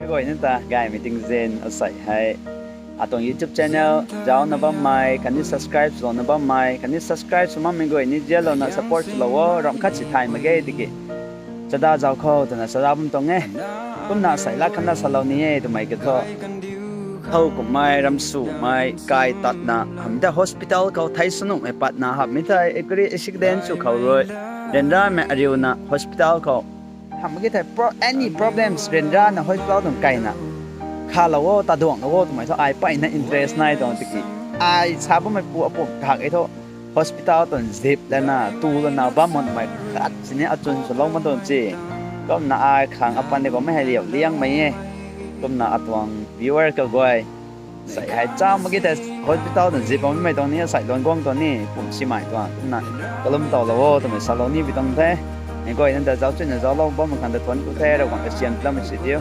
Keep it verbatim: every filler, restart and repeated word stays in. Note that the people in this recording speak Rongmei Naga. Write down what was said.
Kaguayna ta gaymei tingzin asei hei atuang YouTube channel zaucna bammei khatni subscribe swlouna bammei khatni subscribe sw makmei guay ni zianlouna support swlou o, ramh khat si thay mak ge tiki chada zauc khou twna chada bam tuang e. Kumna asei lat khatna salou ni e twmei kathu, thow kumhmei ramsumei kai tatna hamh ta hospital khou thei sw nuhmei patna hamhmei thei kari accident sw khou rui ryanramei ariuna hospital khou hamh ki thei pro- any problems ryanrana hospital tuang kaina khalou o, taduanglou o twmei thu ai mpeyna interest nai tuang tiki ai sa bammei pu apum thak e thu hospital tuang zip lana tu lana bam makmei khat sini achwn swlou mak tuang ci. Kumna ai khang apan de kummei hei liau liangmei e. Kumna atuang viewer kaguay, sei hei cha mak ki thei hospital tuang zip bammei tuang ni asei luan guang tuang ni pum simei tuang kumna kalum towlou o twmei salou ni pi tuang the. Hei guayna ta zauc chuyna zauclou bam khang ta thuanc ku the, Ravguangc ta siam lam si diu.